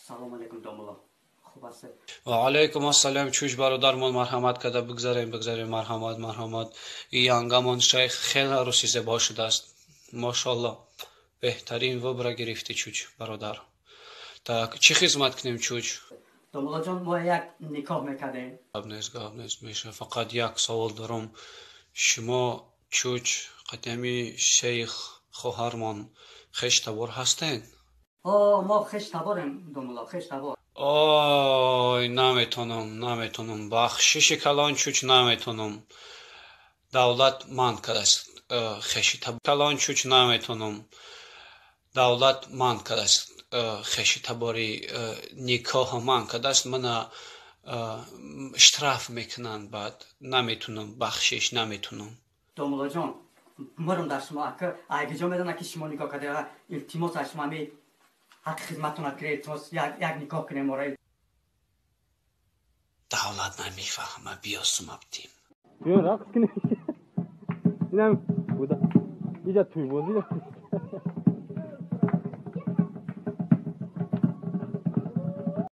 Салом алейкум, домулло, хуб ҳастед? Ва алайкум ассалом, Чуч бародармон, марҳамат карда бигзарем, бигзарем, марҳамат, марҳамат. Янгамон шайх хеле арӯси зебо шудааст, мошалло, беҳтарин выбор а гирифтӣ, Чуч бародар. Так, чӣ хизмат кунем, Чуч? Домуллоҷон, мо як никоҳ мекардем. Гап нест, гап нест, меша. Фақат як савол дорам: шумо, Чуч, қадами шейх хоҳармон хеш табор ҳастед? О, мо хеш таборем, домулло, хеш табор. Ой, наметонам, наметонам, бахшиши калон, Чуч, наметонам. Давлат манъ кардааст хеши калон, Чуч, наметонам. Давлат манъ кардааст хеши табори никоҳа, манъ кардааст. Мана штраф мекунанд баъд. Наметунам, бахшиш, наметунам. Домуллоҷон, мурм дар шумо, ака айгиҷо медонад, ки шумо никоҳ карда. Илтимос, аз шумо ами ҳаққи хизматтон кунед, илтимос, як никоҳ кунем мора. Давлат намефаҳма, биё, сумабтим. Биё, рақс кунем. Инам буда, иҷа тӯйбозӣ.